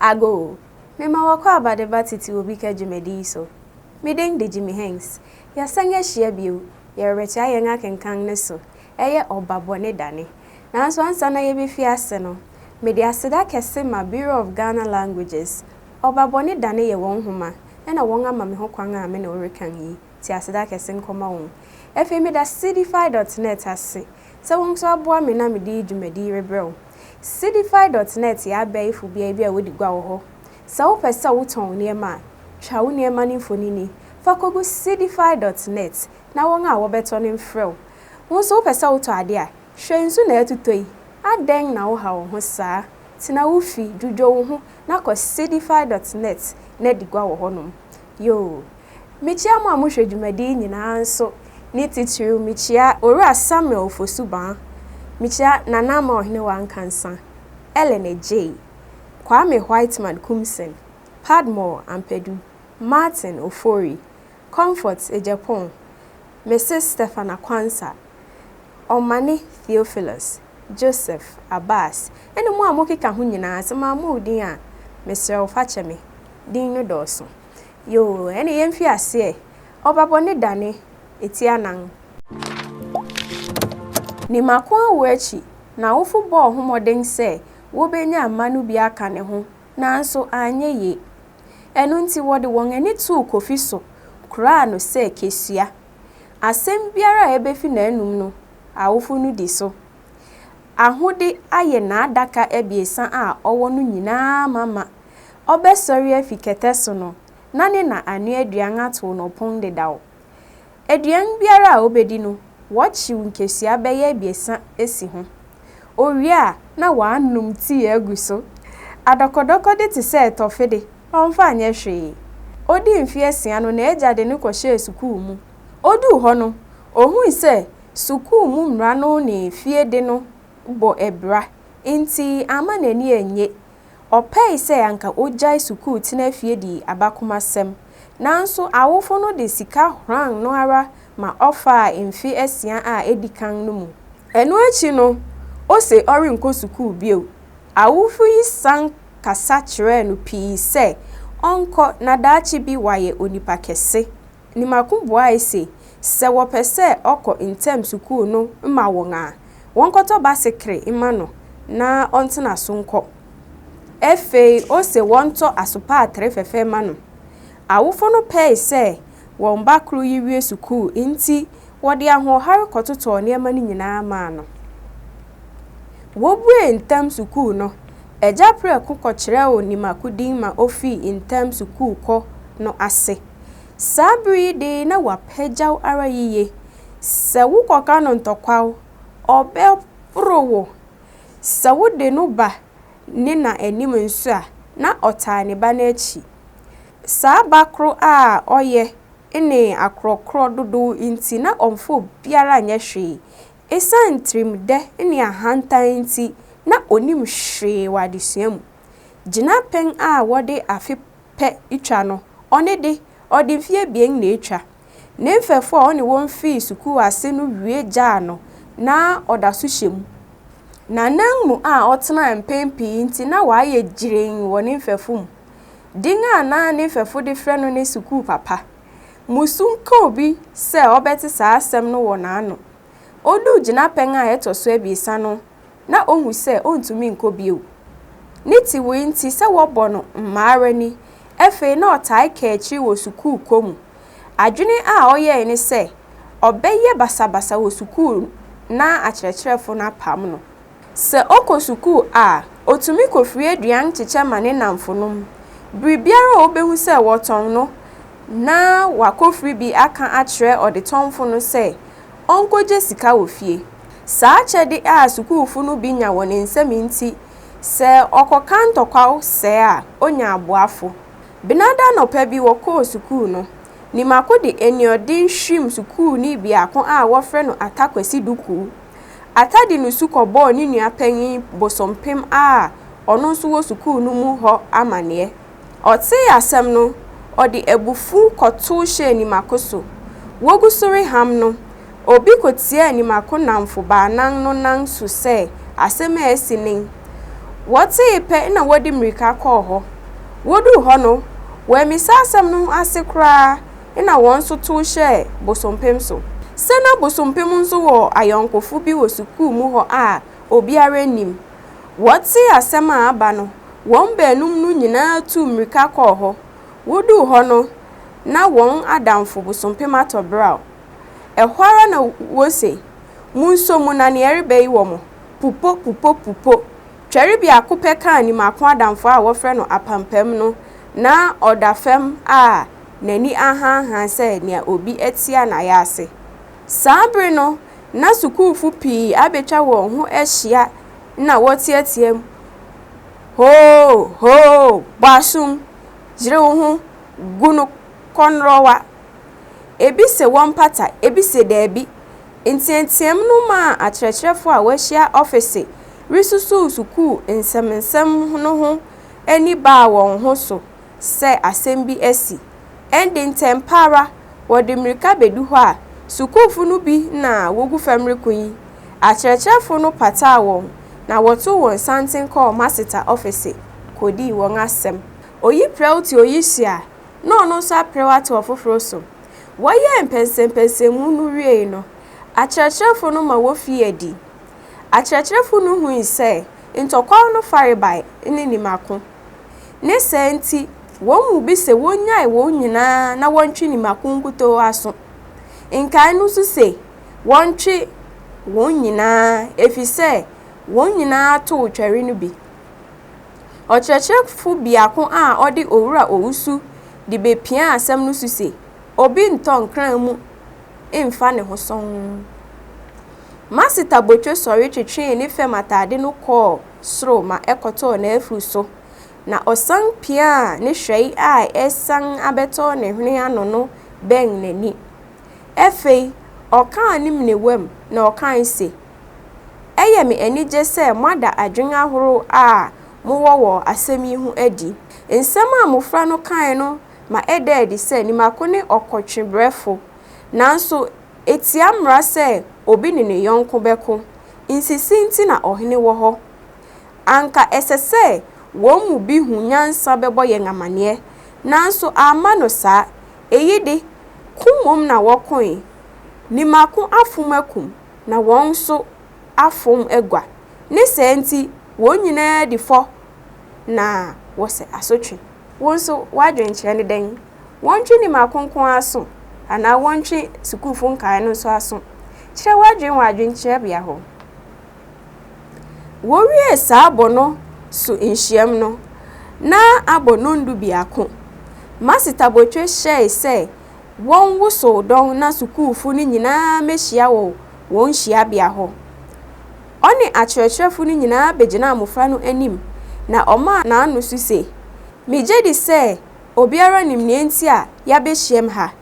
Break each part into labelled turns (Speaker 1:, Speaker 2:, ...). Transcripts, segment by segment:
Speaker 1: Ago, mema wo akwaaba de ba Tete Obi Ka dwumadi yi so. Me din de Jimmy Hanks. Yɛasan ahyia bio, yɛrebɛtoa yɛn akenkan no so, ɛyɛ Ɔba Bɔne Dane. Nanso ansa na yɛbɛfi ase no, mede aseda kɛse ma Bureau of Ghana Languages. Ɔba Bɔne Dane yɛ wɔn nhoma, ɛna wɔn ama me ho kwan a me ne wo rekan yi, nti aseda kɛse nkɔma wɔn. Afei meda Seedify dot net ase sɛ wɔn nso aboa me na mede dwumadi yi rebrɛ wo. Seedify dot net yɛ abɛɛfo beae bi a wodi gua wɔ hɔ. Sɛ wopɛ sɛ wotɔn nneɛma a, twa wo nneɛma no mfonini fa kogu Seedify dot net na wɔn a wɔbɛtɔ no mfrɛ wo. Wo nso wopɛ sɛ wotɔ ade a, hwɛ nsu na ɛretotɔ yi. Adɛn na wohaw wo ho saa? Tena wo fi, dwudwo wo ho na kɔ Seedify dot net na di gua wɔ hɔnom. Yoo! Mikyia mo a mohwɛ dwumadi yi nyinaa nso, ne titiriw mikyia Owura Samuel Fosu-Baah, mikyia Nana Ama Ɔhenewa Nkansah, Ellen Adjei, Kwame Whiteman Kumsen, Padmore Ampadu, Martin Ofori, Comfort Agyapong, Mrs. Stephana Quansah, Omane Theophilus, Joseph Abbas, ɛne mo a mokeka ho nyinaa, sɛ mammɔ wo din a, mesrɛ wo fa kyɛ me, din no dɔɔso. Yoo, ɛne yɛmfi aseɛ. Ɔba bɔne dane, eti anan. Nimako awo akyi, n'awofo bɔɔ ho mmɔden sɛ wobenya mma no bi aka ne ho, nanso anyɛ yie. Ɛno nti wɔde wɔn ani too Kofi so koraa no sɛ kesua. Asɛm biara a ebefi n'anom no, awofo no di so. Ahode ayɛ n'adaka abiɛsa a ɔwɔ no nyinaa mama. Ɔbɛsɔre afi kɛtɛ so no, na ne na anoa aduan atow no pon dedaw. Aduan biara a obedi no, wɔkyew nkesua bɛyɛ abiɛsa si ho. Owie a, na wanom tii agu so. Adɔkɔdɔkɔde te sɛ tɔfe de, ɔmfa nyɛ hwee. Odii mfe asia no, n'agya de no kɔhyɛɛ sukuu mu. Oduu hɔ no, ohui sɛ sukuu mu mmara no ne fie de no bɔ abira, enti amma n'ani annye. Ɔpɛe sɛ anka ogyae sukuu tena fie di abakomasɛm, nanso awofo no de sika hran no ara ma ɔfaa mfe asia a edi kan no mu. Ɛno akyi no, ose ɔrenkɔ sukuu bio. Awofo yi san kasa kyerɛɛ no pii sɛ ɔnkɔ na daakye bi wayɛ onipa kɛse. Nimako buae se sɛ wɔpɛ sɛ ɔkɔ ntam sukuu no ma wɔn a, wɔnkɔtɔ basekere mma no na ɔntena so nkɔ. Afei ose wɔntɔ asopaatere fɛfɛ mma no. Awofo no pɛe sɛ wɔn ba koro yi wie sukuu nti wɔde ahoɔhare kɔtotɔɔ nneɛma no nyinaa maa no. Wobuee ntam sukuu no, Agya Prɛko kɔkyerɛw Nimako din ma ofii ntam sukuukɔ no ase. Saa bere yi de na wapagyaw ara yiye. Sɛ wokɔka no ntɔkwaw, ɔbɛboro wo. Sɛ wode no ba ne na anim nso a, na ɔtaa ne ba no akyi. Saa ba koro a ɔyɛ ne akorɔkorɔ dodow nti, na ɔmfa obiara nyɛ hwee. Esiane tirimdɛ ne ahantan nti, na onnim hwee wɔ adesua mu. Gyinapɛn a wɔde afe pɛ twa no, ɔno de, ɔde mfe abien na etwa. Ne mfɛfo a ɔne wɔn fii sukuu ase no wie gyaa no, na ɔda so hyɛ mu. N'anan mu a ɔtenaa mpɛn pii nti, na wayɛ gyirenn wɔ ne mfɛfo mu. Din a na ne mfɛfo de frɛ no ne Sukuu Papa. Mmusu nka obi sɛ ɔbɛte saa asɛm no wɔ n'ano. Oduu gyinapɛn a ɛtɔ so abiɛsa no, na ohu sɛ ontumi nkɔ bio. Ne tiwee nti, sɛ wɔbɔ no mmaa ara ni. Afei na ɔtaa ka akyiri wɔ sukuukɔ mu. Adwene a ɔyɛe ne sɛ ɔbɛyɛ basabasa wɔ sukuu na akyerɛkyerɛfo no apam no. Sɛ ɔkɔ sukuu a, otumi kofiri aduan kyekyɛ ma ne nnamfonom. Biribiara a obehu sɛ wɔtɔn no, na wakofiri bi aka akyerɛ ɔdetɔnfo no sɛ onkogye sika wɔ fie. Saa akyɛde a sukuufo no bi nya wɔ ne nsam nti, sɛ ɔkɔka ntɔkwaw sɛɛ a, onya aboafo. Benada anɔpa bi wɔkɔɔ sukuu no, Nimako de anuɔden hwim sukuuni biako a wɔfrɛ no Atta Kwasi Duku. Atta de nusu kɔbɔɔ ne nua panyin Bosompem a ɔno nso wɔ sukuu no mu hɔ amanneɛ. Ɔtee asɛm no, ɔde abufuw kɔtow hyɛɛ Nimako so. Wogu so reham no, obi kotiaa Nimako nnamfo baanan no nan so sɛ asɛm a asi nen. Wɔtee pɛ na wɔde mmirika kɔɔ hɔ. Woduu hɔ no, wɔammisa asɛm no ase koraa na wɔn nso tow hyɛɛ Bosompem so. Sɛ na Bosompem nso wɔ ayɔnkofo bi wɔ sukuu mu hɔ a obiara nnim. Wɔtee asɛm a aba no, wɔn baanum no nyinaa tuu mmirika kɔɔ hɔ. Woduu hɔ no, na wɔn adamfo Bosompem atɔ beraw. Ɛhɔ ara na wose, Munso mu na nea ɛreba yi wɔ mo! Pupo, pupo, pupo! Twɛre biako pɛ kaa Nimako adamfo a wɔfrɛ no Apampam no, na ɔda fam a n'ani ahaahaa sɛ nea obi atia n'ayaase. Saa bere no, na sukuufo pii abetwa wɔn ho ahyia na wɔteɛteɛm, Hoo! Hoo! Bɔ asom! Yere wo ho! Gu no kɔnnɔwa! Ebi se wɔmpata, ebi se daabi. Nteɛteɛm no maa akyerɛkyerɛfo a wɔahyia ɔfese resusuw sukuu nsɛmnsɛm no ho ani baa wɔn ho so sɛ asɛm bi asi. Ɛnde ntɛmpa ara, wɔde mmirika bedu hɔ a, sukuufo no bi na wogu fam reko yi. Akyerɛkyerɛfo no pataa wɔn, na wɔtoo wɔn santen kɔɔ maseta ɔfese kodii wɔn asɛm. Oyi prɛw te oyi so a, na ɔno nso aprɛw ato ɔfoforo so. Wɔyɛɛ mpɛnsɛmpɛnsɛnmu no wiei no, akyerɛkyerɛfo no ma wofii adi. Akyerɛkyerɛfo no hui sɛ ntɔkwaw no farebae ne Nimako. Ne saa nti, wɔn mu bi se wonnyae wɔn nyinaa na wɔntwe Nimako nkutoo aso. Nkae no nso se wɔntwe wɔn nyinaa efisɛ wɔn nyinaa tow twɛre no bi. Ɔkyerɛkyerɛfo biako a ɔde Owura Owusu de bepiaa asɛm no so se, Obi ntɔ nkran mu mfa ne ho sɔnn. Masita Botwe sɔre twetwee ne fam atade no kɔɔ soro ma ɛkɔtɔɔ n'afuru so, na ɔsan piaa ne hwɛe a ɛresan abɛtɔ ne hwene ano no bɛn n'ani. Afei, ɔkaa ne menewam na ɔkae se, Ɛyɛ me anigye sɛ moada adwene ahorow a mowɔ wɔ asɛm yi ho adi. Nsɛm a mmofra no kae no ma ɛda adi sɛ Nimako ne ɔkɔtwebrɛfo. Nanso, etia mmara sɛ obi ne ne yɔnko bɛko. Nsisi nti na ɔhene wɔ hɔ. Anka ɛsɛ sɛ wɔn mu bi hu nyansa bɛbɔ yɛn amanneɛ, nanso amma no saa. Eyi de, ko mmom na wɔkoe. Nimako afom akum, na wɔn nso afom agua. Ne saa nti, wɔn nyinaa di fɔ na wɔsɛ asotwe. Wo nso, w'adwenkyerɛ ne dɛn? Wɔntwe Nimako nko ara aso, anaa wɔntwe sukuufo nkae no nso aso? Kyerɛ w'adwene wɔ adwenkyerɛbea hɔ. Wowiee saa bɔnnɔ so nhyiam no, na abɔ nnɔndu biako. Masita Botwe hyɛe sɛ wɔnwosow dɔn na sukuufo no nyinaa mmehyia wɔ wɔn hyiabea hɔ. Ɔne akyerɛkyerɛfo no nyinaa begyinaa mmofra no anim na ɔmaa n'ano so se, Migye di sɛ obiara nim nea enti a yɛabehyiam ha.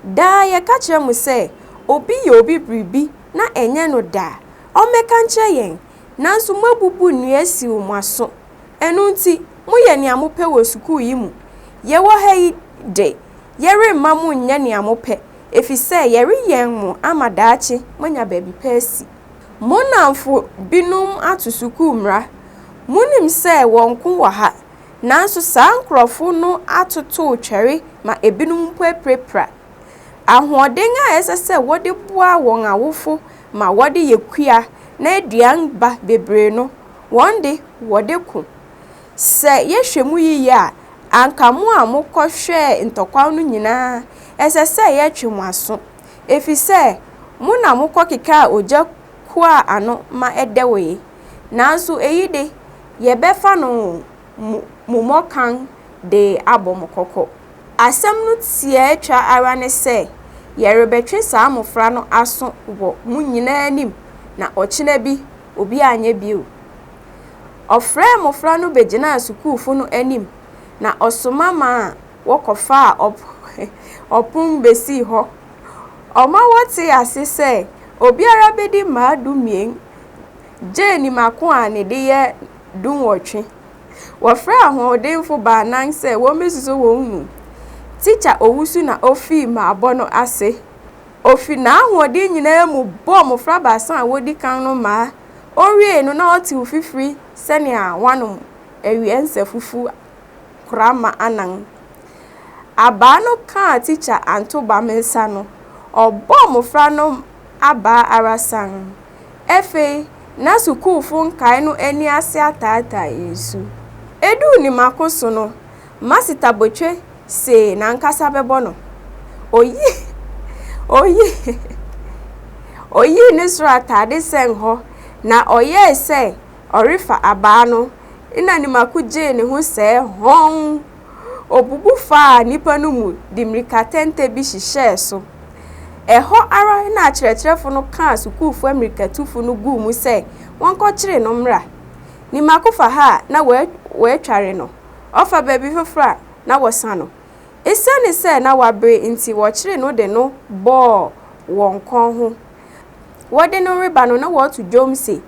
Speaker 1: Daa yɛka kyerɛ mo sɛ obi yɛ obi biribi na ɛnyɛ no dɛ a, ɔmmɛka nkyerɛ yɛn. Nanso moabubu nnua asiw mo aso. Ɛno nti, moyɛ nea mopɛ wɔ sukuu yi mu. Yɛwɔ ha yi de, yɛremma monnyɛ nea mopɛ, efisɛ yɛreyɛn mo ama daakye moanya baabi pa asi. Mo nnamfo binom ato sukuu mmara. Munim sɛ wɔnko wɔ ha. Nanso saa nkurɔfo no atotow twɛre ma ebinom mpo apirapira. Ahoɔden a ɛsɛ sɛ wɔde boa wɔn awofo ma wɔde yɛ kua na aduan ba bebree no, wɔn de, wɔde ko. Sɛ yɛhwɛ mu yiye a, anka mo a mokɔhwɛɛ ntɔkwaw no nyinaa, ɛsɛ sɛ yɛtwe mo aso, efisɛ mo na mokɔkekaa ogya kuaa ano ma ɛdɛwee. Nanso eyi de, yɛbɛfa no mo mmɔkan de abɔ mo kɔkɔ. Asɛm no tiaatwa ara ne sɛ, yɛrebɛtwe saa mmofra no aso wɔ mo nyinaa anim na ɔkyena bi obi anyɛ bio. Ɔfrɛɛ mmofra no begyinaa sukuufo no anim na ɔsoma maa wɔkɔfaa ɔpon besii hɔ. Ɔma wɔtee ase sɛ obiara bedi mmaa dumien gyee Nimako a ne de yɛ dunwɔtwe. Wɔfrɛɛ ahoɔdenfo baanan sɛ wommesuso wɔn mu. Tikya Owusu na ofii mmaabɔ no ase. Ofi n'ahoɔden nyinaa mu bɔɔ mmofra baasa a wodi kan no mmaa. Owiei no na ɔtew fifiri sɛnea wɔanom awia nsa fufuw. korama anan. Abaa no kaa Tikya Antobam nsa no, ɔbɔɔ mmofra no abaa ara sann. Afei, na sukuufo nkae no ani ase ataataa nsu. Eduu ne mako so no, Masita Botwe see n'ankasa bɛbɔ no. Oyi oyi oyii ne soro atade sɛn hɔ na ɔyɛe sɛ ɔrefa abaa no, nna ne mako gyee ne ho sɛɛ hɔnn. Obubu faa nnipa no mu de mmirika tɛntɛ bi hyehyɛɛ so. Ɛhɔ ara na akyerɛkyerɛfo no kaa sukuufo ammirikatufo no guu mu sɛ wɔnkɔkyere no mmra. Ne mako fa ha a, na wɔatware no. Ɔfa baabi foforo a, na wɔsa no. Esiane sɛ na wabrɛ nti, wɔkyeree no de no bɔɔ wɔn kɔn ho. Wɔde no reba no, na wɔreto dwom se,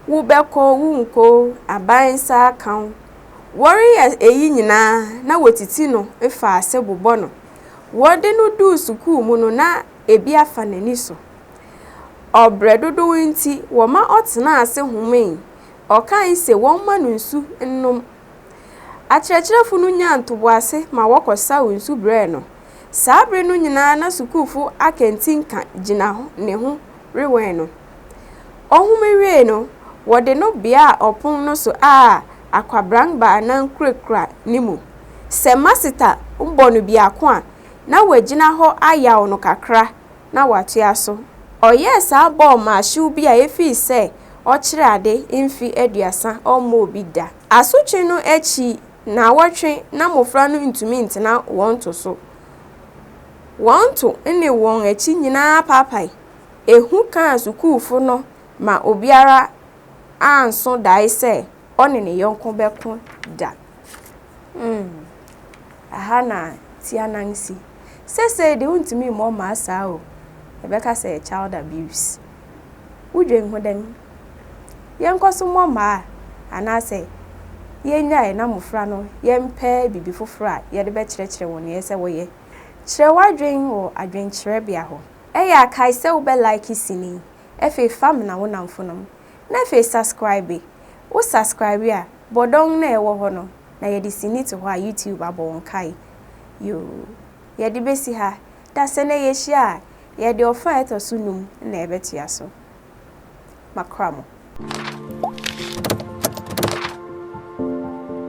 Speaker 1: Wobɛkɔ, worenkɔ, aban nsa aka wo. Wɔreyɛ eyi nyinaa, na wotiti no fa ase bobɔ no. Wɔde no duu sukuu mu no, na ebi afa n'ani so. Ɔbrɛ dodow nti, wɔma ɔtenaa ase homee. Ɔkae se wɔmma no nsu nnom. Akyerɛkyerɛfo no nyaa ntoboase ma wɔkɔsaw nsu brɛɛ no. Saa bere no nyinaa na sukuufo akantinka gyina ne ho rewɛn no. Ɔhome wiei no, wɔde no beaa ɔpon no so a akwabran baanan kurakura ne mu. Sɛ maseta bɔ no biako a, na wagyina hɔ ayaw no kakra na watoa so. Ɔyɛɛ saa bɔɔ mmaahyew bi a efii sɛ ɔkyerɛ ade mfe 30 ɔmmɔɔ bi da. Asotwe no akyi nnawɔtwe na mmofra no ntumi ntena wɔn to so. Wɔn to ne wɔn akyi nyinaa paapae. Ehu kaa sukuufo no ma obiara anso dae sɛ ɔne ne yɔnko bɛko da. Hmm, ɛha na ti anan si. Sesei de wontumi mmɔ mmaa saa o, yɛbɛka sɛ ɛyɛ child abuse. Wodwen ho dɛn? Yɛnkɔ so mmɔ mmaa anaasɛ yɛnnyae na mmofra no yɛmpɛ biribi foforo a yɛde bɛkyerɛkyerɛ wɔn nea ɛsɛ sɛ wɔyɛ? Kyerɛ w'adwen wɔ adwenkyerɛbea hɔ. Ɛyɛ a kae sɛ wobɛ like sini yi, afei fa mena wo namfonom, na afei subscribe. Wo subscribe a, bɔ dɔn no a ɛwɔ hɔ no na yɛde sini to hɔ a YouTube abɔ wo nkae. Yoo, yɛde besi ha. Da sɛ nnɛ yɛhyia a, yɛde ɔfa a ɛtɔ so num na ɛbɛtoa so. Makra mo.